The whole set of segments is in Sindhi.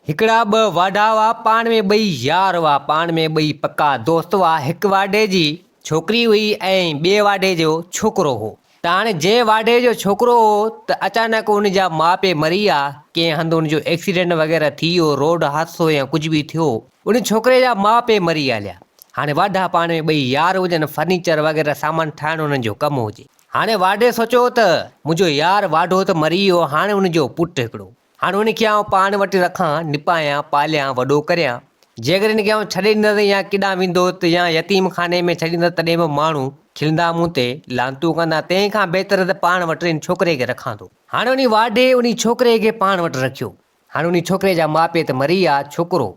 هڪڙا ٻه واڍا هئا، پاڻ ۾ ٻئي يار هئا، پاڻ ۾ ٻئي پڪا دوست هئا. هڪ واڍي جي ڇوڪري هئي ۽ ٻئي واڍي جو ڇوڪرو هو. ته هاڻي جنهن واڍي جو ڇوڪرو هو ته اچانڪ ان جا ماء پيء مري ويا، ڪنهن هنڌ ان جو ايڪسيڊنٽ وغيره ٿي ويو، روڊ حادثو يا ڪجهه به ٿيو، ان ڇوڪري جا ماء پيء مري هليا. هاڻي واڍا پاڻ ۾ ٻئي يار هجن، فرنيچر وغيره سامان ٺاهڻ انهن جو ڪم هجي. هاڻي واڍي سوچيو ته منهنجو يار واڍو ته مري ويو، هاڻي ان جو پٽ هڪڙو. هاڻ ان کي آئون پاڻ وٽ رکان، نپايان، پاليان، وڏو ڪريان. جيڪڏهن ان کي آئون ڇڏي ڏيندس يا ڪيڏانهن ويندو ته يا يتيم خاني ۾ ڇڏيندس تڏهن به ماڻهو کلندا مون تي، لعنتون ڪندا، تنهن کان بهتر ته پاڻ وٽ ان ڇوڪري کي رکان ٿو. هاڻ انهي واڍي انهي ڇوڪري کي پاڻ وٽ رکيو. هاڻ انهي ڇوڪري جا ماء پيء ته مري ويا، ڇوڪرو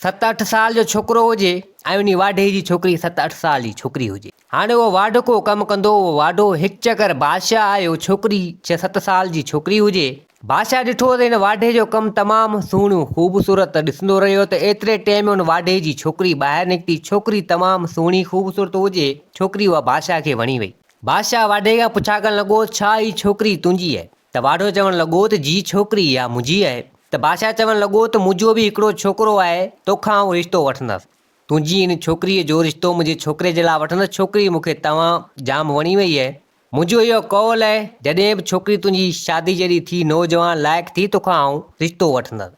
ست اٺ سال جو ڇوڪرو هجي ۽ انهي واڍي جي ڇوڪري ست اٺ سال جي ڇوڪري هجي. هاڻي اهو واڍڪو ڪم ڪندو اهو واڍو هڪ چڪر بادشاهه آيو ڇوڪري ڇهه ست سال جي ڇوڪري هجي. بادشاهه ڏٺو ته هن واڍي جو ڪم تمام سهڻو خوبصورت ڏسندو رهيو ته ايتري ٽيم ۾ ان واڍي جي ڇوڪري ٻاهر نڪتي ڇوڪري تمام سهڻي خوبصورت هجي ڇوڪري اها بادشاهه کي وڻي وئي. بادشاهه واڍي کان پڇا ڪرڻ لڳو ڇا هي ڇوڪري تنهنجي آهي؟ ته واڍو چوڻ لڳو ته جي ڇوڪري اها منهنجي آهي. ته بادشاهه چوڻ لڳو ته منهنجو به هڪڙو ڇوڪرو آهي، توکان آئون رشتو وٺندس. تنهنجي هن ڇوڪريء جو رشتو منهنجي ڇوڪري جي لاء وٺندس، ڇوڪري مون کي توهان جام وڻي وئي آهي. منهنجو اهو قول آهي، جڏهن به ڇوڪري تنهنجي شادي جهڙي ٿي نوجوان لائق ٿي توکان آئون رشتو وٺندس.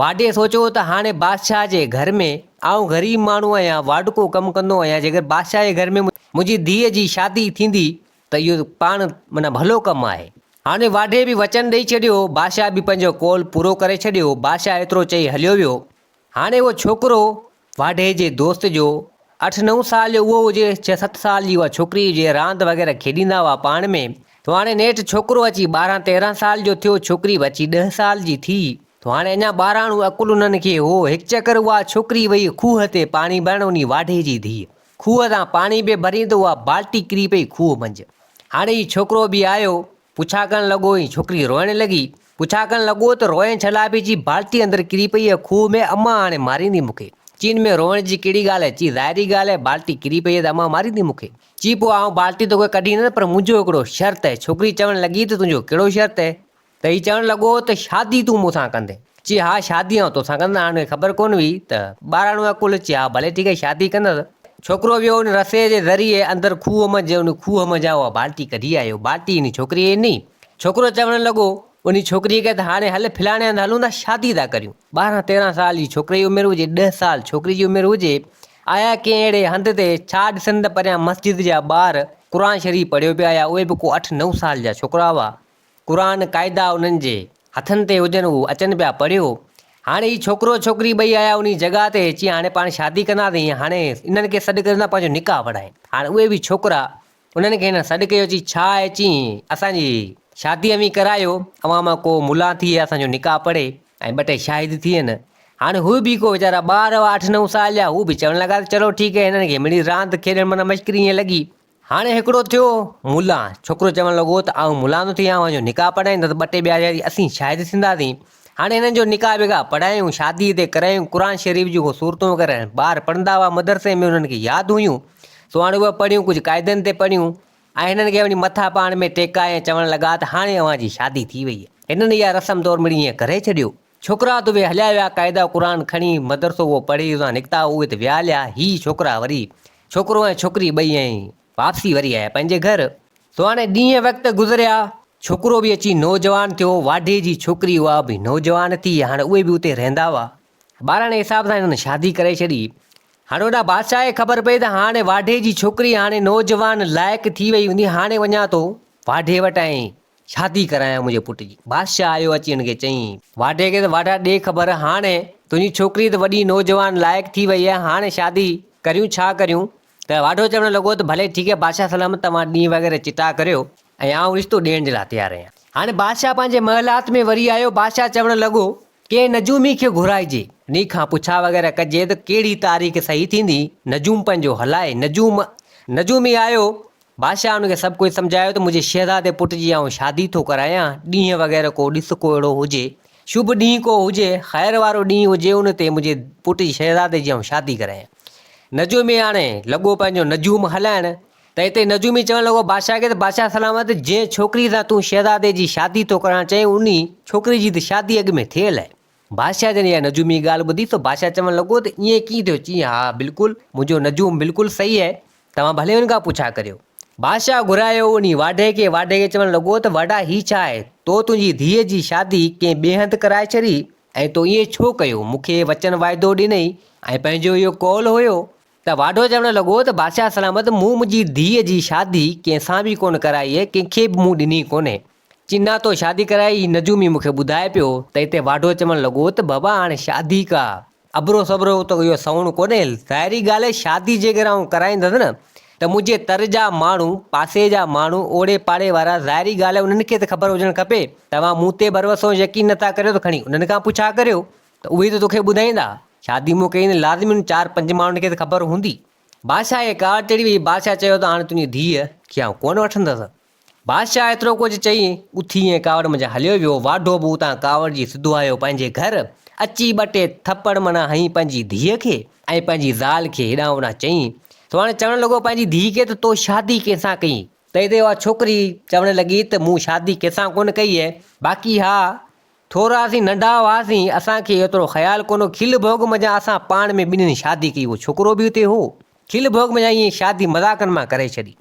واڍي سوچيو ته هاڻي بادشاهه جي گهر ۾ آئون غريب ماڻهو آهيان، واڍڪو ڪم ڪندو آهيان، جيڪر بادشاهه جي گهر ۾ منهنجي ڌيء جي شادي ٿيندي ته اهو پاڻ معنيٰ ڀلو ڪم آهي. هاڻي واڍي به وچن ڏئي ڇڏيو، بادشاهه به پنهنجو قول پورو ڪري ڇڏيو، بادشاهه ايترو چئي هليو ويو. هاڻي اهو ڇوڪرو واڍي جي دوست جو اٺ نو سال جو اهو هجي، ڇهه ست سال جي اها ڇوڪري هجي، راند وغيره کيڏيندا هئا پاڻ ۾. ٿو هاڻي نيٺ ڇوڪرو اچي ٻارهن تيرهن سال جو ٿيو، ڇوڪري به اچي ڏهه سال جي ٿي. ٿو هاڻي اڃا ٻاراڻو عقل انهن کي هو. هڪ چڪر اها ڇوڪري وئي کوهه تي پاڻي ڀرڻ، انهي واڍي جي ڌيء کوهه تان پاڻي پئي ڀرين ته اها بالٽي ڪري پئي کوهه منجهه. هاڻي هي ڇوڪرو به آيو، پڇا ڪرڻ لڳو ۽ ڇوڪري روئڻ لڳي. پڇا ڪرڻ لڳو ته روئين ڇا لاء پئي؟ چي بالٽي اندر ڪري پئي آهي کوهه ۾ امان هاڻي ماريندي مون کي. چي ان ۾ روئڻ جي ڪهڙي ڳالهه آهي؟ چي ظاهري ڳالهه آهي بالٽي ڪري پئي آهي ته امان ماريندي مون کي. چي پوء آئون بالٽي توکي ڪڍي ڏيندس پر منهنجو هڪڙو شرط آهي. ڇوڪري چوڻ لڳي ته تنهنجو ڪهڙو شرط آهي؟ ته هي چوڻ لڳو ته شادي تون مون سان ڪندين؟ چي ها شادي آئون توسان ڪندس. هاڻ هن کي خبر ڪونه هئي ته ٻاراڻو عقل. چي ها ڀلي ٺيڪ آهي شادي ڪندس. ڇوڪرو ويو ان رسي جي ذريعي اندر کوهه منجهه ان کوهه منجهان اها بالٽي ڪڍي آيو. بالٽي ان ڇوڪريء کي ڏني. ڇوڪرو چوڻ لڳو ان ڇوڪريء کي ته هاڻي هل فلاڻي هنڌ هلون ٿا شادي ٿا ڪريون. ٻارهن تيرهن سال جي ڇوڪري جي عمر هجي ڏهه سال ڇوڪري جي عمر هجي. آيا ڪنهن اهڙي هنڌ تي ڇا ڏسن ته پريان مسجد جا ٻار قرآن شريف پڙهيو پيا آيا اهي به ڪو اٺ نو سال جا ڇوڪرا هئا. قرآن قاعدا انهن جي هٿن تي هجن هو اچن پيا پڙهيو. هاڻي هي ڇوڪرو ڇوڪري ٻئي آيا انهي جڳهه تي چي هاڻي پاڻ شادي ڪنداسين هاڻي انهن کي سڏ ڪريون ٿا پنهنجو نڪاح پڙهائين. هاڻي اهي به ڇوڪرا انهن کي هنن سڏ ڪيو چي ڇا آهي چي اسان جي شادي اوهين ڪرايو اوهان مان ڪو ملان ٿئي اسان جو نڪاح پڙهي ۽ ٻه ٽي شاهد ٿين. هاڻي هو به ڪو ويچارا ٻار هئا اٺ نو سال جا هو به چوڻ لڳا ته چلو ٺيڪ آهي هنن کي مڙئي راند کيڏڻ معنيٰ مشڪري ائين لڳي. هاڻي هڪڙو ٿيو ملان، ڇوڪرو چوڻ لڳو ته آئون ملان ٿو ٿيان، اوهان جو نڪاح پڙهائيندس، ٻه ٽي ٻيا چيا اسين شاهد ٿينداسين. هاڻي هنن جو نڪاح وڪاح پڙهايائون، شاديء تي ڪرايائون، قرآن شريف جون ڪو سورتون وغيره ٻار پڙهندا هئا مدرسي ۾ انهن کي ياد هيون، سو هاڻي اهي پڙهيون، ڪجهه قاعدن تي پڙهيون ۽ هنن کي وڃي مٿا پاڻ ۾ ٽيڪايا ۽ چوڻ لڳا ته هاڻي اوهان جي شادي ٿي وئي. هنن اها رسم طور مڙئي ائين ڪري ڇڏيو. ڇوڪرا ته اهي هليا ويا، قاعده قرآن کڻي مدرسو اهو پڙهي اتان نڪتا، اهي ته ويا هليا، هي ڇوڪرا وري ڇوڪرو ۽ ڇوڪري ٻئي ائين واپسي وري آيا پنهنجي گهر. سو هاڻي ڏينهن وقت گذريا، ڇوڪرو به اچي نوجوان ٿيو، واڍي جي ڇوڪري اها به نوجوان ٿي، هاڻي اهي به اتي رهندا هئا. ٻاراڻي حساب سان هنن شادي ڪري ڇڏي. هاڻي هوڏانهن بادشاهه کي خبر پئي ته هاڻي واڍي جي ڇوڪري هاڻي نوجوان لائق ٿي وئي هوندي، هاڻي وڃان ٿو واڍي وٽ ۽ شادي ڪرايان منهنجي پٽ جي. بادشاهه آيو اچي هن کي چيائين واڍي کي ته واڍا ڏي خبر هاڻي تنهنجي ڇوڪري ته وڏي نوجوان لائق ٿي وئي آهي هاڻي شادي ڪريون ڇا ڪريون؟ ته واڍو چوڻ لڳو ته ڀلي ٺيڪ آهي بادشاهه سلامت توهان ڏينهن وغيره چٽا ڪريو ۽ آئون رشتو ڏيڻ جي لاء تيار آهيان. هاڻي بادشاهه پنهنجي محلات ۾ وري آيو بادشاهه چوڻ لڳو ڪنهن نجومي کي گهرائجي انهي کان پڇا وغيره ڪجي ته ڪهڙي تاريخ صحيح ٿيندي نجوم پنهنجو هلائي نجوم نجومي آيو بادشاهه ان کي سڀ ڪجهه سمجهايو ته منهنجي شهزادي پٽ جي آئون شادي ٿو ڪرايان، ڏينهن وغيره ڪو ڏس ڪو اهڙو هجي، شڀ ڏينهن ڪو هجي، خير وارو ڏينهن هجي، ان تي منهنجي پٽ جي شهزادي جي آئون شادي ڪرايان. نجومي هاڻي لڳو پنهنجو نجوم هلائڻ ته اتي نجومي چوڻ لڳو بادشاهه کي ته بادشاهه سلامت جنهن ڇوڪري سان تون شهزادي جي شادي ٿو ڪرائڻ چاهين انهي ڇوڪري جي ته شادي اڳ ۾ ٿيل آهي. بادشاهه جڏهن اها نجومي جي ڳالهه ٻڌي سو بادشاهه چوڻ لڳو ته ائين ڪيئن ٿيو؟ چيائين ها بلڪل منهنجو نجوم بلڪل صحيح آهي توهان ڀلي ان کان پڇا ڪريو. بادشاهه گهرايو انهي واڍي کي، واڍي کي چوڻ لڳو ته واڍا هي ڇا آهي؟ تو تنهنجي ڌيء جي شادي ڪنهن ٻئي هنڌ ڪرائي ڇڏي ۽ تو ائين ڇو ڪيو؟ مون کي وچن واعدو ڏنئي ۽ پنهنجو اهو قول هيو ته واڍو چوڻ لڳو ته بادشاهه سلامت مون منهنجي ڌيء جي شادي ڪنهن سان به ڪونه ڪرائي آهي، ڪنهن کي به مون ڏني ڪونهي. چنا تو شادي ڪرائي هي نجومي مون کي ٻڌائي پيو ته اتي واڍو چوڻ لڳو ته بابا هاڻي شادي ڪا ابرو سبرو ته اهو سوڻ ڪونهي ظاهري ڳالهه آهي شادي جيڪر آئون ڪرائيندس نه ته منهنجي تر جا ماڻهو پاسي جا ماڻهو اوڙي پاڙي وارا ظاهري ڳالهه آهي انهن کي ته خبر هجڻ کپي توهان مون تي ڀروسو يقين نٿا ڪريو ته کڻي انهن کان پڇا ڪريو ته اهي ته توکي ٻڌائيندا شادي مون ڪئي نه لازمي انهن چار پنج ماڻهن کي ته خبر هوندي. بادشاهه کي ڪاوڙ چڙهي وئي بادشاهه چيو ته هاڻي تنهنجي ڌيء کي آئون ڪونه وٺندس. بادشاهه ايترو ڪجهه چئي، اٿي ۽ ڪاوڙ منجهان هليو ويو. واڍو به اتان ڪاوڙجي سڌو آيو پنهنجي گهر. اچي ٻه ٽي ٿپڙ منا هنئي پنهنجي ڌيء کي ۽ پنهنجي زال کي هيڏانهن هوڏانهن چئي. سو هاڻي چوڻ لڳو پنهنجي ڌيء کي ته تو شادي ڪنهن سان ڪئي؟ تنهن تي اها ڇوڪري چوڻ لڳي ته مون شادي ڪنهن سان ڪونه ڪئي آهي، باقي ها ٿورا اسين ننڍا هئاسين، اسان کي ايترو خيال ڪونه هو، کل ڀوڳ منجهان اسان پاڻ ۾ ٻنهين شادي ڪئي، اهو ڇوڪرو به اتي هو. کل ڀوڳ منجهان ائين شادي مذاقن مان ڪري ڇڏي.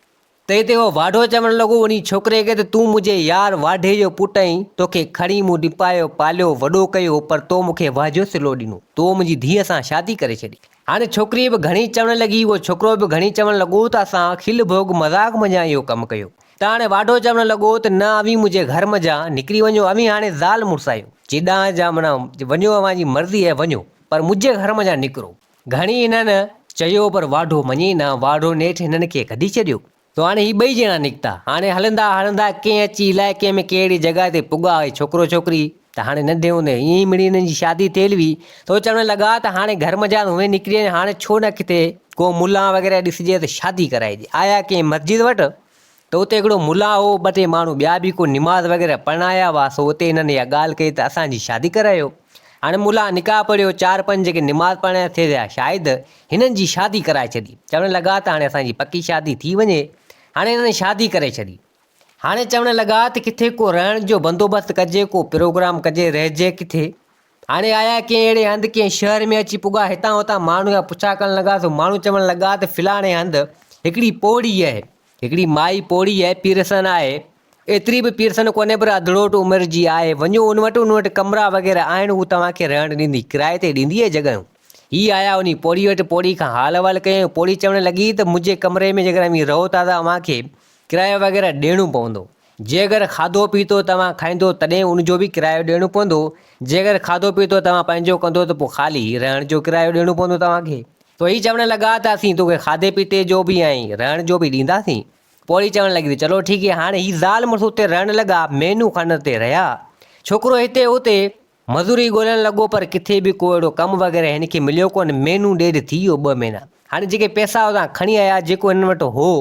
تنهن تي هو واڍو چوڻ لڳو انهي ڇوڪري کي ته تون منهنجي يار واڍي جو پٽ آهين، توکي کڻي مون ڊپايو، پاليو، وڏو ڪيو، پر تو مون کي واهه جو صلو ڏنو. تو منهنجي ڌيء سان شادي ڪري ڇڏي. هاڻي ڇوڪري به گهڻي چوڻ لڳي، اهو ڇوڪرو به گهڻي چوڻ لڳو ته اسان کل ڀوڳ مذاق منجهان اهو ڪم ڪيو. ته هاڻي واڍو چوڻ لڳو ته نه اوهين منهنجي گهر منجهان نڪري وڃو، اوهين هاڻي زال مڙس آهيو، جيڏانهن جا معنيٰ وڃو اوهان جي مرضي آهي وڃو، پر منهنجي گهر منجهان نڪرو. گهڻي هنن چيو پر واڍو مڃي نه، واڍو نيٺ هنن کي ڪڍي ڇڏيو. تو هاڻي هي ٻئي ڄڻا نڪتا. هاڻي هلندا هلندا ڪنهن اچي علائقي ۾ ڪهڙي جڳهه تي پڳا هي ڇوڪرو ڇوڪري ته هاڻي ننڍي هوندي ائين ئي مڙئي هنن جي شادي ٿيل هئي. سو چوڻ لڳا ته هاڻي گهر منجهان هونئن نڪري آهن هاڻي ڇو نه ڪٿي ڪو ملان وغيره ڏسجي ته شادي ڪرائجي. آيا ڪنهن مسجد وٽ ته اتي هڪڙو ملان هو ٻه ٽي ماڻهو ٻيا به ڪو نماز وغيره پڙهڻ آيا هئا سو اتي هنن اها ڳالهه ڪئي ته اسان جي شادي ڪرايو. هاڻي ملان نڪاح پڙهيو چار پنج جيڪي نماز پڙهڻ آيا ٿي ويا شاهد هنن جي شادي ڪرائي ڇڏي. چوڻ لڳا ته هاڻي اسان جي پڪي شادي ٿي وڃي. هاڻي هنن شادي ڪري ڇڏي. هاڻي چوڻ لڳا ته ڪٿي ڪو رهڻ جو بندوبست ڪجي ڪو پروگرام ڪجي رهجي ڪٿي. هاڻي آيا ڪنهن اهڙي هنڌ ڪنهن شهر ۾ اچي پڳا هتان هتان ماڻهن کان پڇا ڪرڻ لڳا سو ماڻهو چوڻ لڳا ته فلاڻي هنڌ هڪڙي پوڙهي آهي هڪڙي مائي پوڙهي آهي پيرسن آهي ايتري به پيرسن ڪونهي پر اڌڙوٽ عمر جي آهي وڃو ان وٽ ان وٽ ڪمرا وغيره آهن هو توهان کي رهڻ ڏيندي ڪرائي تي ڏيندي اهي جڳهيون هي آيا انهي پوڙهي وٽ پوڙهي کان حال احوال ڪيائون پوڙهي چوڻ لڳي ته منهنجي ڪمري ۾ جيڪڏهن اوهين رهو ٿا ته اوهان کي ڪرايو وغيره ڏيڻو پوندو جيڪر کاڌو پيتو توهان کائيندو تڏهن ان جو به ڪرايو ڏيڻو پوندو، جيڪر کاڌو پيتو توهان پنهنجو ڪندو ته پوء خالي رهڻ جو ڪرايو ڏيڻو پوندو توهان کي. تو هي چوڻ لڳا ته اسين توکي کاڌي پيتي جو به ۽ رهڻ جو به ڏينداسين. پوڙهي چوڻ لڳي ته چلو ٺيڪ هي هاڻي هي زال مڙس اتي رهڻ لڳا، مهينو کن اتي رهيا. ڇوڪرو هتي هتي مزوري ڳولڻ لڳو پر ڪٿي به ڪو اهڙو ڪم وغيره هن کي مليو ڪونه، مهينو ڏيڍ ٿي ويو ٻه مهينا. هاڻي جيڪي پئسا اتان کڻي آيا جيڪو هنن وٽ هو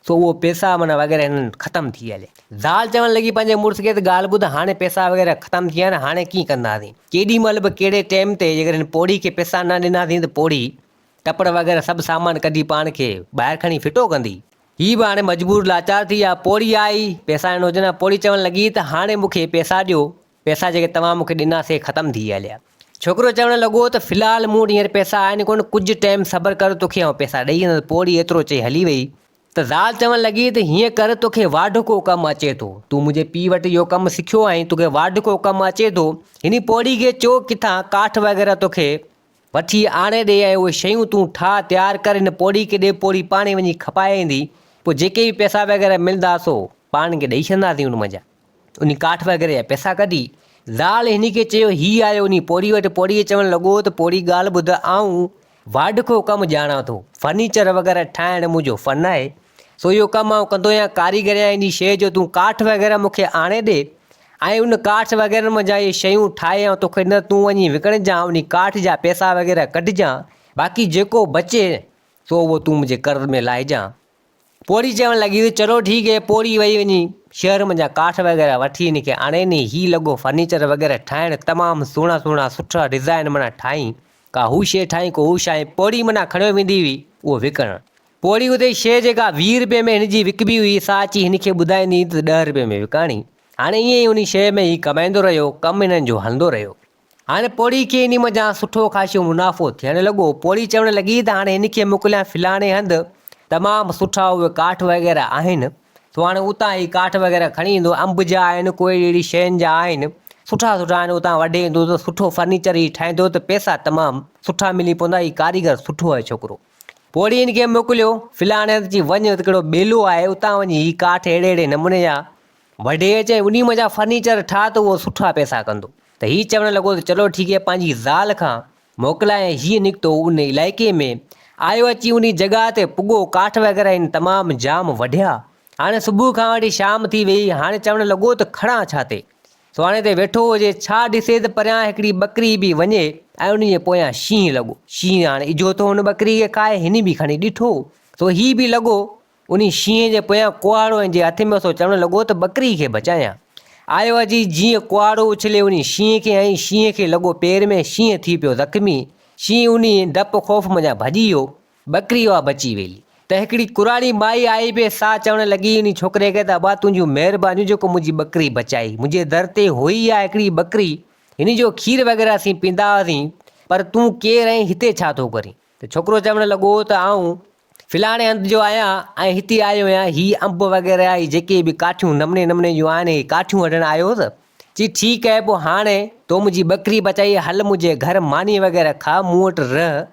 سو اهو پئسا معنيٰ وغيره هنن ختم ٿي هليا. زال چوڻ لڳي پنهنجي مڙس کي ته ڳالهه ٻڌ هاڻي پئسا وغيره ختم ٿي ويا آهن هاڻي ڪيئن ڪنداسين. ڪيڏي مهل به ڪهڙي ٽيم تي جيڪڏهن هن پوڙهي کي پئسا نه ڏناسين ته پوڙهي ٽپڙ وغيره سڀ سامان ڪڍي پاڻ کي ٻاهر کڻي ڦٽو ڪندي. هي به هاڻي مجبور لاچار ٿي ويا. پوڙهي آئي پئسا ڏنو هجن ها. پوڙهي چوڻ لڳي ته هاڻي مون کي پئسا ڏيو. پئسا جيڪي توهان مون کي ڏنا سي ختم ٿي هليا. ڇوڪرو چوڻ لڳو ته في الحال مون وٽ هينئر پئسا آهن ڪونه، ڪجهه ٽائيم صبر ڪر توکي آئون پئسا ڏئي ويندس. پوڙهي ايترو چئي هلي وئي ته زال چوڻ لڳي ته هيئن ڪر توکي واڍڪو ڪم اچي ٿو، تون منهنجي پيء وٽ اهو ڪم سکيو آهين، توکي واڍڪو ڪم اچي ٿو، هن پوڙهي کي چئو ڪٿان ڪاٺ وغيره توکي وٺي آڻي ڏي ۽ اهي شيون تون ٺاهه تيار ڪر هن پوڙهي کي ڏي، پوڙهي پاڻهي وڃي کپائي ايندي، پوء جيڪي به پئسا وغيره ملندا سو پاڻ کي ڏئي ڇڏنداسين ان منجهان. انهي ڪاٺ وغيره جا پئسا ڪڍي، زال هن کي چيو، هي آيو انهي پوڙهي وٽ، پوڙهي کي چوڻ لڳو ته پوڙهي ڳالهه ٻڌ، آئون واڍڪو ڪم ڄاڻان ٿو، فرنيچر وغيره ٺاهڻ منهنجو فن آهي، سو اهو ڪم آئون ڪندو آهيان، ڪاريگر آهيان، انهي شيء جو تون ڪاٺ وغيره مون کي آڻي ڏي ۽ ان ڪاٺ وغيره منجهان اهي شيون ٺاهي آئون توکي ڏيندس، تون وڃي وڪڻجان، انهي ڪاٺ جا پئسا وغيره ڪڍجان، باقي جيڪو بچي سو اهو تون منهنجي قرض ۾ لاهجان. پوڙهي چوڻ لڳي ته چلو ٺيڪ هي پوڙهي وئي وڃي شهر منجهان ڪاٺ وغيره وٺي هن کي آڻي ڏني هي لڳو فرنيچر وغيره ٺاهڻ تمام سهڻا سهڻا سٺا ڊزائن معنيٰ ٺاهين ڪا هو شيء ٺاهين ڪو هو شيء پوڙهي معنيٰ کڻيو ويندي هئي اهو وڪڻڻ پوڙهي اتي شيء جيڪا 20 رپئي ۾ هن جي وڪبي هئي سا اچي هن کي ٻڌائيندي هئي ته 10 رپئي ۾ وڪاڻي هاڻي ائين ئي انهي شيء ۾ هي ڪمائيندو رهيو ڪم هنن جو هلندو رهيو. هاڻي پوڙهي کي انهي منجهان سٺو خاصو منافعو ٿيڻ لڳو. پوڙهي چوڻ لڳي ته هاڻي هن کي موڪليان فلاڻي هنڌ تمام سٺا اهي ڪاٺ وغيره آهن، سو هاڻي اتان هي ڪاٺ وغيره کڻي ايندو، انب جا آهن، ڪوئي اهڙي شين جا آهن، سٺا سٺا آهن، اتان وڍي ايندو ته سٺو فرنيچر هي ٺاهيندو ته پئسا تمام سٺا ملي پوندا، هي ڪاريگر سٺو آهي ڇوڪرو. پوڙهي هن کي موڪليو فلاڻي هنڌ، چي وڃ ات ڪهڙو ٻيلو آهي، اتان وڃي هي ڪاٺ اهڙي اهڙي نموني جا وڍي اچ ۽ انهي منجهان فرنيچر ٺاهه ته اهو سٺا پئسا ڪندو. ته هي چوڻ لڳو ته چلو ٺيڪ هي پنهنجي زال کان موڪلائي ۽ هيء نڪتو ان علائقي ۾ آيو اچي انهي جڳهه تي پڳو ڪاٺ وغيره هن تمام جام وڍيا هاڻي صبح کان وٺي شام ٿي ويئي هاڻي چوڻ لڳو ته کڻان ڇا تي سو هاڻي تي ويٺو هجي ڇا ڏسي ته پريان هڪڙي ٻڪري به وڃي ۽ انهي جي پويان شينهن لڳو شينهن هاڻي اجهو ٿو هن ٻڪري کي کائي هن به کڻي ڏٺو سو هي به لڳو انهي شينهن جي پويان ڪهاڙو ۽ جي هٿ ۾ سو چوڻ لڳو ته ٻڪري کي بچايان. آيو اچي جيئن ڪهاڙو اڇلي انهي شينهن کي هنئي، شينهن کي لڳو پير ۾، شينهن ٿي پيو زخمي، شينهن انهي ڊپ خوف منجهان ڀڄي ويو، ٻڪري اها بچي ويلي. ته هڪڙي ڪراڙي مائي آئي پئي سا چوڻ لڳي انهي ڇوڪري کي ته ابا تنهنجون مهربانيون جيڪو منهنجي ٻڪري بچائي، منهنجي در تي هئي اها هڪڙي ٻڪري، هن جو کير وغيره اسين پيندا هئاسين، پر تون ڪير ۽ هتي ڇا ٿو ڪرين؟ ته ڇوڪرو چوڻ لڳو ته آئون فلاڻي هنڌ جو آهيان ۽ هتي آيو آهيان، هي انب وغيره هي جيڪي به ڪاٺيون نموني نموني جون آهن، هي ڪاٺيون وڍڻ آيو هوس. چي ٺيڪ آهي پوء هاڻي تو منهنجي ٻڪري بچائي، هل منهنجي گهر ماني وغيره کاء، مون وٽ رهه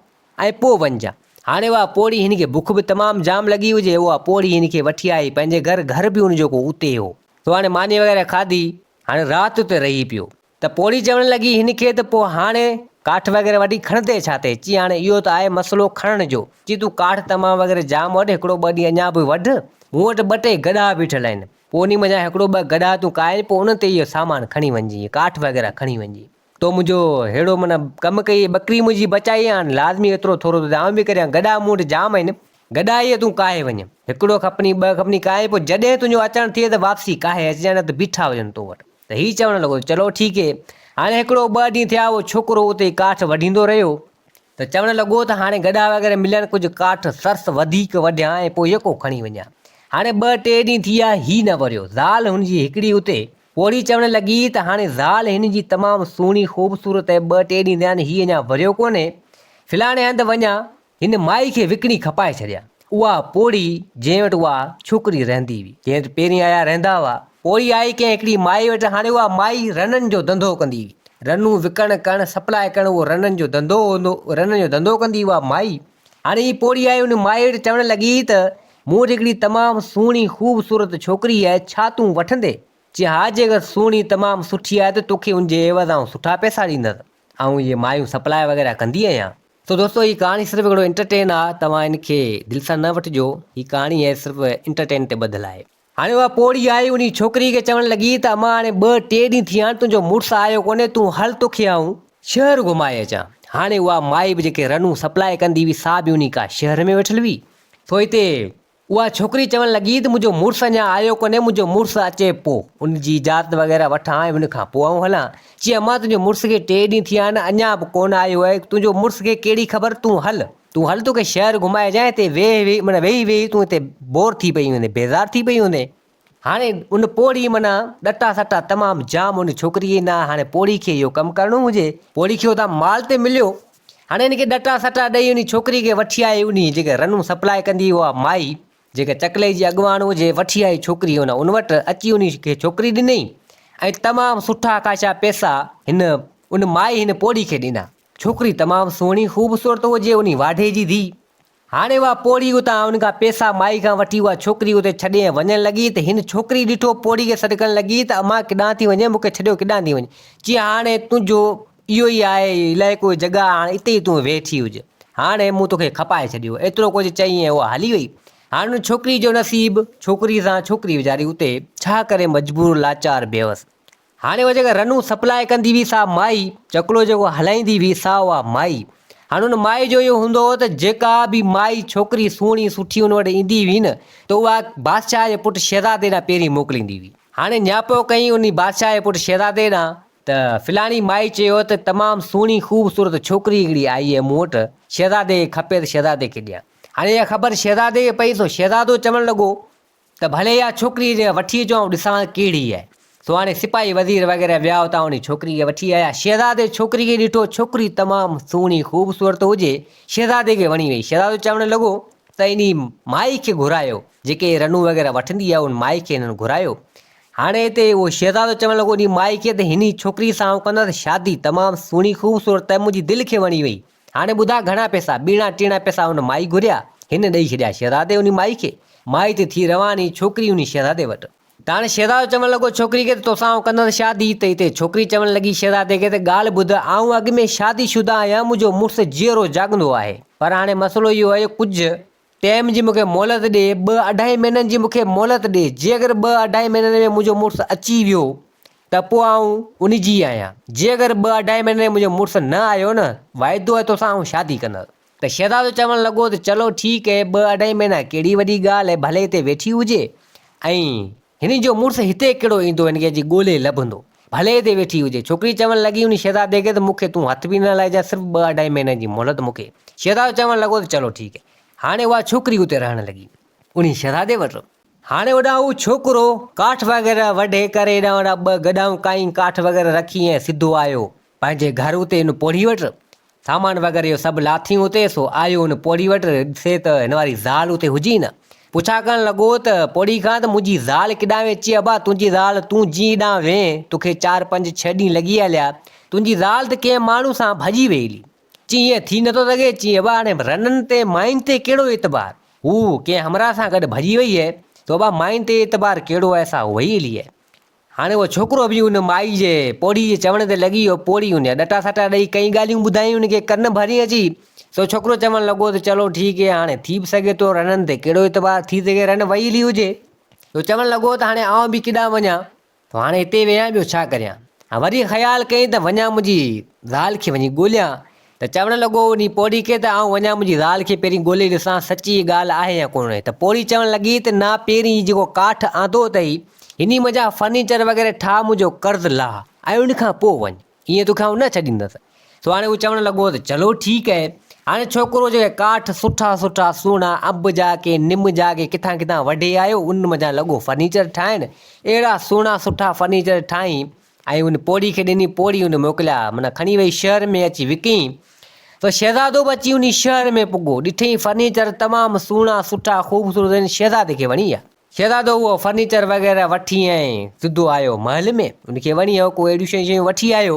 ۽ پوء وڃجان. هاڻي اها پوڙهي هن کي بک به تمام جام لڳي هجي، اها پوڙهي هن کي وٺي آئي پنهنجي گهر، گهر به هن جو ڪو اتي هو. سو هاڻي ماني وغيره کاڌي، هاڻي رات اتي رهي پيو. ته پوڙهي چوڻ لڳي هن کي ته پوء هاڻي ڪاٺ وغيره وڍي کڻندي ڇا تي؟ چي هاڻي اهو ته آهي مسئلو کڻڻ جو. چي تون ڪاٺ تمام وغيره جام وڍ، هڪڙو ٻه ڏينهن اڃا به وڍ، مون وٽ ٻه ٽي گڏها بيٺل آهن، پوء انهي منجهان هڪڙو ٻه گڏها تون ڪاهي پوء انهن تي اهو سامان کڻي وڃجي، اهي ڪاٺ وغيره کڻي وڃجي. تو منهنجو ههڙو معنيٰ ڪم ڪيئي، ٻڪري منهنجي بچائي، هاڻ لازمي ايترو ٿورو ته آئون به ڪريان، گڏها مون وٽ جام آهن، گڏها اهي تون ڪاهي وڃ، هڪڙو کپني ٻه کپني ڪاهي پوء جڏهن تنهنجو اچڻ ٿئي ته واپسي ڪاهي اچجانء نه ته بيٺا هجن تو وٽ. ته هي چوڻ لڳو ته چلو ٺيڪ هي. هاڻي هڪڙو ٻه ڏينهن ٿيا اهو ڇوڪرو اتي ڪاٺ وڍيندو رهيو ته چوڻ لڳو ته هاڻي گڏها وغيره ملن ڪجهه ڪاٺ سرس وڌيڪ وڍيان ۽ پوء يڪو کڻي وڃان. هاڻي ٻه ٽي ڏينهن ٿي ويا هي نه وريو. زال هن جي هڪڙي اتي پوڙهي چوڻ لڳي ته هاڻي زال هن جي تمام سهڻي خوبصورت ۽ ٻه ٽي ڏينهن ٿيا آهن هي اڃا وريو ڪونهي. فلاڻي هنڌ وڃان هن مائي کي وڪڻي کپائي ڇڏيا. اها پوڙهي جنهن وٽ اها ڇوڪري رهندي هئي، جنهن وٽ پهرين آيا رهندا هئا. پوڙهي آئي ڪنهن هڪڙي مائي وٽ، هاڻي اها مائي رنن جو ڌنڌو ڪندي هئي. رنون وڪڻ ڪرڻ، سپلاء ڪرڻ اهو رنن جو ڌنڌو هوندو، رنن جو ڌنڌو ڪندي هئي اها مائي. هاڻي هي پوڙهي آئي ان مائي وٽ چوڻ لڳي ته مون وٽ هڪڙي تمام سهڻي خوبصورت ڇوڪري آهي، ڇا تون وٺندين؟ چي ها جيڪر سهڻي تمام سٺي آهي ته توکي ان جي عيوض آئون سٺا پئسا ڏيندس. آئون اهي مايون سپلاء وغيره ڪندي آهيان. سو دوستو هي ڪهاڻي صرف هڪڙو انٽرٽين آ توهان ان کي دل سان نه وٺجو هي ڪهاڻي آهي صرف انٽرٽين تي ٻڌل آهي. هاڻي اها پوڙهي آئي انهي ڇوڪري کي چوڻ لڳي ته امان هاڻي ٻه ٽي ڏينهن ٿي ويا آهن تنهنجو مڙس آيو ڪونهي تون هل توکي آئون شهر گهمائي اچان. هاڻي اها مائي به جيڪي رنون سپلاء ڪندي هئي سا به انهي ڪا شهر ۾ ويٺل هئي سو هتي اها ڇوڪري چوڻ لڳي ته منهنجو مڙس اڃا آيو ڪونهي، منهنجو مڙس اچي پوء ان جي اجازت وغيره وٺان ۽ ان کان پوء آئون هلان. چي امان تنهنجو مڙس کي ٽي ڏينهن ٿيا آهن اڃا به ڪونه آيو آهي، تنهنجو مڙس کي ڪهڙي خبر، تون هل، تون هل توکي شهر گهمائي اچان، هتي ويهي ويهي معنيٰ ويهي ويهي تون هتي بور ٿي پئي هوندين، بيزار ٿي پئي هوندين. هاڻي ان پوڙهي معنيٰ ڏٽا سٽا تمام جام ان ڇوڪري کي ڏنا، هاڻي پوڙهي کي اهو ڪم ڪرڻو هجي، پوڙهي کي اتان مال تي مليو، هاڻي هن کي ڏٽا سٽا ڏئي انهي ڇوڪري کي وٺي آئي انهي جيڪا رنون سپلاء ڪندي اها مائي جيڪا چڪلي جي اڳواڻ هجي وٺي آئي ڇوڪري ان ان وٽ اچي انهي کي ڇوڪري ڏنئي ۽ تمام سٺا خاصا پئسا هن ان مائي هن پوڙهي کي ڏنا ڇوڪري تمام سهڻي خوبصورت هجي انهي واڍي جي ڌي هاڻي اها پوڙهي اتان ان کان پئسا مائي کان وٺي اها ڇوڪري اتي ڇڏي ۽ وڃڻ لڳي ته هن ڇوڪري ڏٺو پوڙهي کي سڏ ڪرڻ لڳي ته امان ڪيڏانهن ٿي وڃين مون کي ڇڏيو ڪيڏانهن ٿي وڃين چي هاڻي تنهنجو اهو ئي آهي علائقو جڳهه هاڻي اتي ئي تون ويٺي هج هاڻي مون توکي کپائي ڇڏيو ايترو ڪجهه چئي ۽ اها هلي وئي هاڻي ان ڇوڪري جو نصيب ڇوڪري سان ڇوڪري ويچاري اتي ڇا ڪري مجبور لاچار بيوس هاڻي اها جيڪا رنون سپلاء ڪندي هئي سا مائي، چڪلو جيڪو هلائيندي هئي سا اها مائي. هاڻي ان مائي جو اهو هوندو هو ته جيڪا به مائي ڇوڪري سهڻي سٺي ان وٽ ايندي هئي نه ته اها بادشاهه جي پٽ شهزادي ڏانهن پهرين موڪليندي هئي. هاڻي نياپو ڪيائين انهي بادشاهه جي پٽ شهزادي ڏانهن ته فلاڻي مائي چيو ته تمام سهڻي خوبصورت ڇوڪري هڪڙي آئي آهي مون وٽ، شهزادي کي کپي ته شهزادي کي ڏيان. هاڻي اها خبر شهزادي کي پئي سو شهزادو چوڻ لڳو ته ڀلي اها ڇوڪري جي وٺي اچو آئون ڏسان ڪهڙي آهي. سو هاڻي سپاهي وزير وغيره ويا اتان انهي ڇوڪري کي وٺي آيا. شهزادي ڇوڪري کي ڏٺو، ڇوڪري تمام سهڻي خوبصورت هجي، شهزادي کي وڻي وئي. شهزادو چوڻ لڳو ته انهي مائي کي گهرايو، جيڪي رنون وغيره وٺندي آهي، ان مائي کي هنن گهرايو. هاڻي هتي اهو شهزادو چوڻ لڳو انهي مائي کي ته هني ڇوڪري سان آئون ڪندس شادي، تمام سهڻي خوبصورت آهي، منهنجي دل کي وڻي وئي. هاڻي ٻڌاء گهڻا پئسا؟ ٻيڻا ٽيڻا پئسا ان مائي گهريا، هن ڏئي ڇڏيا شهزادي انهي مائي کي. مائي ته ٿي رواني ڇوڪري انهي شهزادي وٽ. ته هاڻي شهزادو چوڻ لڳو ڇوڪري کي ته توسان آئون ڪندس شادي ته هتي ڇوڪري چوڻ لڳي شهزادي کي ته ڳالهه ٻڌ آئون اڳ ۾ شادي شده آهيان منهنجو مڙس جيئرو جاڳندو آهي پر هاڻي مسئلو اهو آهي جو ڪجهه ٽيم جي مونکي مهلت ڏي ٻه اڍائي مهينن جي مونکي مهلت ڏي جي اگر ٻه اڍائي مهينن ۾ منهنجو مڙس اچي ويو ته پوء آئون ان جي آهيان جي اگر ٻه اڍائي مهينن ۾ منهنجو مڙس نه آيو نه واعدو آهي توسان آئون شادي ڪندس ته شهزادو چوڻ لڳو ته چلو ٺيڪ اهي ٻه اڍائي مهينا ڪهڙي وڏي ڳالهه اهي ڀلي هتي ويٺي هجي ۽ هن جو مڙس هتي ڪهڙو ايندو هن کي اچي ڳولي لڀندو ڀلي هتي ويٺي هجي ڇوڪري چوڻ لڳي ان شهزادي کي ته مون کي تون هٿ به نه لائجان صرف ٻه اڍائي مهينن جي مهلت مون کي شهزادو چوڻ لڳو ته چلو ٺيڪ هاڻي اها ڇوڪري اتي رهڻ لڳي انهي شهزادي وٽ. هاڻي هوڏانهن هو ڇوڪرو ڪاٺ وغيره وڍي ڪري هيڏانهن هوڏانهن ٻه گڏائون ڪائين ڪاٺ وغيره رکي ۽ سڌو آيو پنهنجي گهر اتي ان پوڙهي وٽ سامان وغيره اهو سڀ لاٿيون اتي سو آيو ان پوڙهي وٽ ڏسي ته هن واري زال اتي هجي نه پڇا ڪرڻ لڳو ته پوڙهي کان ته منهنجي زال ڪيڏانهن وئي چي ابا تنهنجي زال تون جيئن هيڏانهن وئين توکي چار پنج ڇهه ڏينهن لڳي هليا تنهنجي زال ته ڪنهن ماڻهو سان ڀڄي وئي هلي چي ائين ٿي نٿو سگهي چي ابا هاڻي رنن تي ماين تي ڪهڙو اعتبار هو ڪنهن همراهه سان گڏ ڀڄي وئي آهي ته ابا ماين تي اعتبار ڪهڙو آهي سا وئي هلي آهي هاڻي اهو ڇوڪرو به ان مائي جي پوڙهي جي چوڻ تي لڳي ويو. پوڙهي ان جا ڏٽا سٽا ڏئي ڪئين ڳالهيون ٻڌايون ان کي ڪن ڀري اچي. سو ڇوڪرو چوڻ لڳو ته چلو ٺيڪ هي هاڻي ٿي به سگهي ٿو رنن تي ڪهڙو اعتبار ٿي سگهي رن وئي هلي هجي. سو چوڻ لڳو ته هاڻي آئون به ڪيڏانهن وڃان. سو هاڻي هتي ويهان ٻيو ڇا ڪريان. ها وري خيال ڪيائين ته وڃان منهنجي زال کي وڃي ڳوليان. ته چوڻ لڳو انهي پوڙهي کي ته آئون وڃان منهنجي زال کي پهرين ڳولي ڏسان سچي هي ڳالهه آهي يا ڪونه ته پوڙهي چوڻ لڳي ته نه پهرين هي جيڪو ڪاٺ آندو اٿئي هني منجهان فرنيچر وغيره ٺاهه منهنجو قرض لاهه ۽ ان کان پوء وڃ ائين توکي آئون نه ڇڏيندس سو هاڻي هو چوڻ لڳو ته چلو ٺيڪ آهي هاڻي ڇوڪرو جيڪي ڪاٺ سٺا سٺا سهڻا انب جا ڪي نم جا ڪي ڪٿان ڪٿان وڍي آيو ان منجهان لڳو فرنيچر ٺاهڻ اهڙا سهڻا سٺا فرنيچر ٺاهين ۽ ان پوڙهي کي ڏني، پوڙهي ان موڪليا، معنيٰ کڻي وئي شهر ۾ اچي وڪئين. ته شهزادو به اچي انهي شهر ۾ پڳو. ڏٺئين فرنيچر تمام سهڻا سٺا خوبصورت آهن، شهزادي کي وڻي ويا. شهزادو اهو فرنيچر وغيره وٺي ۽ سڌو آيو محل ۾، ان کي وڻي ويو، ڪو اهڙيون شيون شيون وٺي آيو.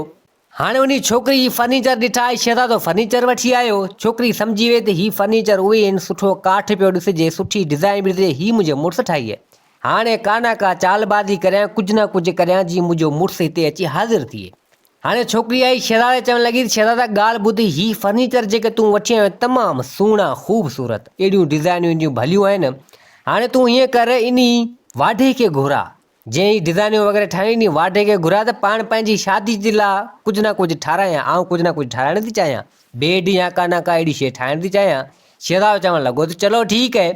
هاڻي انهي ڇوڪري هي فرنيچر ڏٺا ۽ شهزادو فرنيچر وٺي آيو. ڇوڪري سمجهي وئي ته هي فرنيچر اهي آهن، سٺو ڪاٺ پيو ڏسجي، سٺي ڊزائين به ڏسجي، هي منهنجي مڙس ٺاهي آهي. هاڻي ڪا نه ڪا چالبازي ڪريان، ڪجهه نه ڪجهه ڪريان جيئن منهنجو مڙس هتي اچي حاضر ٿئي. هاڻي ڇوڪري آئي، شهزادي چوڻ لڳي ته شهزادا ڳالهه ٻڌ، هي فرنيچر جيڪي تون وٺي آيو آهين تمام سهڻا، خوبصورت، اهڙيون ڊزائنون ان جون ڀليون آهن. هاڻي تون هيئن ڪر انهي واڍي کي گهراء، جنهن هي ڊزائنون وغيره ٺاهيون انهي واڍي کي گهراء ته پاڻ پنهنجي شادي جي لاء ڪجهه نه ڪجهه ٺارايان، آئون ڪجهه نه ڪجهه ٺاراهڻ ٿي چاهيان، بيڊ يا ڪا نه ڪا اهڙي شيء ٺاهڻ ٿي چاهيان. شهزادو چوڻ لڳو ته چلو ٺيڪ اهي.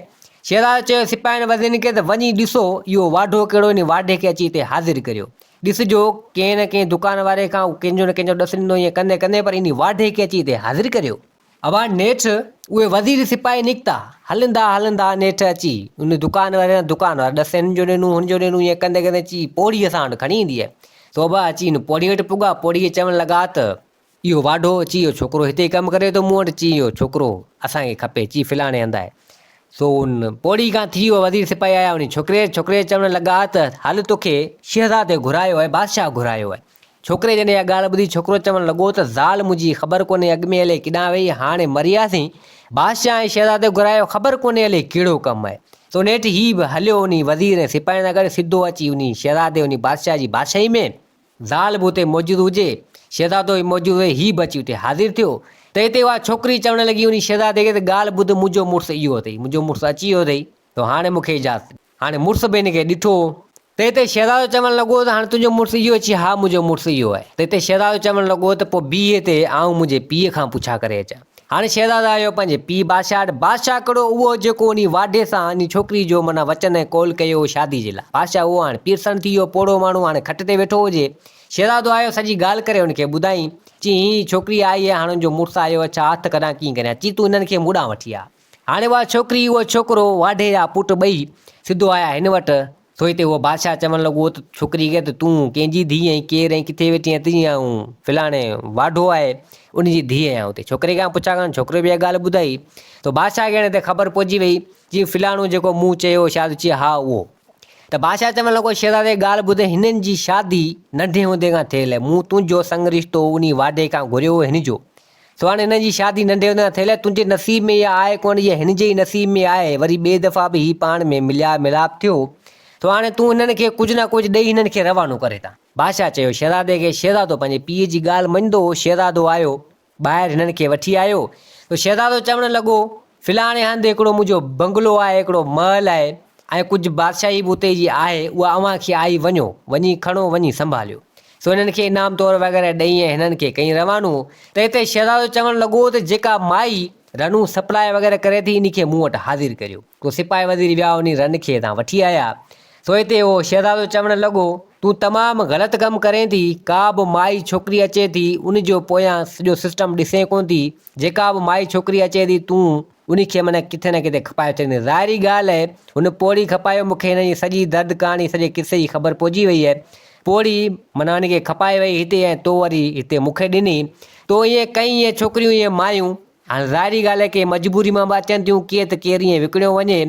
شهزادو چيو سپاهين وزيرن کي ته وڃي ڏسو اهو واڍو ڪهڙو انهي واڍي کي اچي هتي حاضر ڪريو. ڏسجو ڪنهن نه ڪنهن دڪان واري کان هو ڪنهن جو نه ڪنهن جو ڏس ڏيندو ائين ڪندي ڪندي پر انهي واڍي کي اچي هتي حاضر ڪريو. اها نيٺ اهي وزير سپاهي نڪتا. هلندا هلندا نيٺ اچي ان دڪان واري کان دڪان واري ڏس هن جو ڏنو هن جو ڏنو ائين ڪندي ڪندي اچي پوڙهي اسان وٽ کڻي ايندي. سو به اچي ان پوڙهي وٽ پڳا. پوڙهي کي چوڻ لڳا ته. اهو واڍو، چي اهو ڇوڪرو هتي ڪم ڪري ٿو مون وٽ، چي اهو ڇوڪرو اسان کي کپي، چي فلاڻي هنڌ آهي. سو ان پوڙهي کان ٿي اهو وزير سپاهي آيا انهي ڇوڪري وٽ، ڇوڪري چوڻ لڳا ته هل توکي شهزادي گهرايو آهي، بادشاهه گهرايو آهي. ڇوڪري جڏهن اها ڳالهه ٻڌي ڇوڪرو چوڻ لڳو ته زال منهنجي خبر ڪونهي اڳ ۾ الائي ڪيڏانهن وئي، هاڻي مرياسين، بادشاهه ۽ شهزادي گهرايو خبر ڪونهي الائي ڪهڙو ڪم آهي. سو نيٺ هي به هليو انهي وزير ۽ سپاهين سان گڏ سڌو اچي انهي شهزادي انهي بادشاهه جي بادشاهي ۾. زال به اتي موجود هجي، شهزادو به موجود هجي، هي به اچي اتي حاضر ٿيو ته اتي اها ڇوڪري چوڻ لڳي انهي شهزادي کي ته ڳالهه ٻڌ منهنجو مڙس اهو اٿئي، منهنجو مڙس اچي ويو اٿئي، تو هاڻي مون کي اجازت ڏي. هاڻي مڙس به هن کي ڏٺو ته اتي شهزادو چوڻ لڳو ته هاڻي تنهنجو مڙس اهو اچي ها منهنجو مڙس اهو آهي ته اتي شهزادو چوڻ لڳو ته پوء بيهه هتي آئون منهنجي پيء کان پڇا ڪري اچان. هاڻي شهزادو آيو پنهنجي پيء بادشاهه وٽ. بادشاهه ڪهڙو اهو جيڪو انهي واڍي سان انهي ڇوڪري جو معنيٰ وچن ۽ قول ڪيو هو شادي جي لاء. بادشاهه اهو هاڻي پيرسن ٿي ويو پوڙهو ماڻهو هاڻي کٽ تي ويٺو هجي. شهزادو آيو سڄي ڳالهه ڪري هن کي ٻڌائين. چي هي ڇوڪري آئي آهي هاڻي هن جو مڙس آيو اڇا هٿ ڪڍان ڪيئن ڪريان. چي تون هنن کي مون ڏانهن وٺي آ. هاڻي اها ڇوڪري اهو ڇوڪرو واڍي جا پٽ ٻئي سڌو آيا هن وٽ. سو هتي اهو بادشاهه چوڻ لڳو ته ڇوڪري کي ته تون ڪنهن جي ڌيء آهين، ڪير آهين، ڪٿي ويٺي آهين؟ تنهنجي آئون فلاڻي واڍو آهي، ان جي ڌيء آهيان. اتي ڇوڪري کان پڇا ڪرڻ ڇوڪري به اها ڳالهه ٻڌائي ته بادشاهه کي هاڻي هتي خبر پئجي وئي چي فلاڻو جيڪو مون چيو شايد چي ها اهو. ته بادشاهه چوڻ لڳو شهزادي ڳالهه ٻڌ هنن جي شادي ننڍي هوندي کان ٿيل آهي، مون تنهنجو سڱ رشتو انهي واڍي کان گهريو هو هن جو سو هاڻي هن جي شادي ننڍي هوندي کان ٿيل آهي، تنهنجي نصيب ۾ اها آهي ڪونه يا هن جي ئي نصيب ۾ آهي، وري ٻئي دفعا به هي پاڻ ۾ مليا ميلاپ ٿيو، سو هاڻي تون هنن کي ڪجهه نه ڪجهه ڏئي هنن کي روانو ڪر هتان. بادشاهه چيو شهزادي کي، شهزادو پنهنجي پيء جي ڳالهه مڃندو هو، شهزادو آيو، ٻاهر هنن کي وٺي آيو ته شهزادو چوڻ لڳو، فلاڻي هنڌ هڪڙو منهنجو بنگلو آهي، هڪڙو محل آهي ۽ ڪجهه بادشاهي به اتي جي آهي، اها اوهان کي آئي وڃو، وڃي کڻو، وڃي سنڀاليو. سو هنن کي انعام طور وغيره ڏئي ۽ هنن کي ڪئين روانو ته هتي شهزادو چوڻ لڳو ته جيڪا مائي رنون سپلاء وغيره ڪري ٿي انهي کي مون وٽ حاضر ڪريو. ڪو سپاهي وزير ويا انهي رن کي هتان وٺي آيا. سو هتي اهو شهزادو چوڻ لڳو تون تمام غلط ڪم ڪرين ٿي، ڪا به مائي ڇوڪري اچي ٿي ان جو پويان سڄو سسٽم ڏسين ڪونه ٿي، جيڪا به مائي ڇوڪري اچي ٿي تون انهي کي معنيٰ ڪٿي نه ڪٿي کپايو ڇڏيندين. ظاهري ڳالهه آهي هن پوڙهي کپايو مون کي هن جي سڄي درد ڪهاڻي سڄي قصي جي خبر پئجي وئي آهي. پوڙهي معنيٰ هن کي کپائي وئي هتي ۽ تو وري هتي مون کي ڏني. تو ائين ڪئين اهي ڇوڪريون اهي مايون. هاڻي ظاهري ڳالهه آهي ڪي مجبوري مان به اچن ٿيون ڪي ته ڪير ائين وڪڻيو وڃي.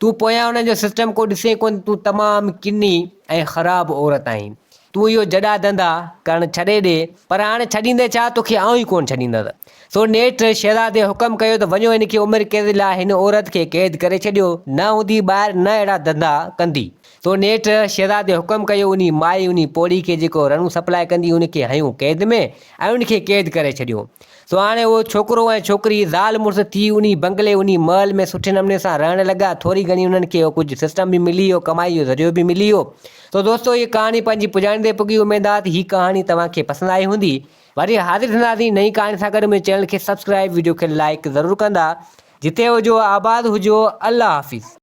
تون پويان انهن جو سسٽم ڪو ڏسين ڪونه تون تمام ڪني ۽ خراب عورت آهين. تون اهو جڏا ڌنڌا ڪرڻ ڇڏي ڏي، پر هاڻي ڇڏيندين ڇا، توکي آئون ئي ڪونه ڇڏيندس. سو نيٺ شهزادي حڪم ڪيو ته وڃو هن کي عمر قيد لاء هن عورت کي قيد ڪري ڇڏيو، نه هوندي ٻاهر نه اهڙا ڌنڌا ڪندي. سو نيٺ شهزادي حڪم ڪيو انهي مائي انهي پوڙهي کي جيڪو رڻون سپلاء ڪندي ان کي هنيو قيد ۾ ۽ ان کي قيد ڪري ڇڏيو. سو هاڻي اهو ڇوڪرو ۽ ڇوڪري زال مڙس ٿي انهي بنگلي انهي محل ۾ سٺي نموني سان رهڻ لڳا. ٿوري گهڻي انهن کي اهو ڪجهه سسٽم به ملي ويو، ڪمائي جو ذريعو به ملي ويو. سو دوستو هيء ڪهاڻي پنهنجي پڄاڻي تي پڳي اميد آ ته هي ڪهاڻي توهان کي پسند آئي هوندي. وري حاضر ٿينداسين نئين ڪهاڻي سان گڏ منهنجي چينل کي سبسڪرائب وڊيو کي لائيڪ ضرور ڪندا. جتي هجو آباد هجو الله حافظ.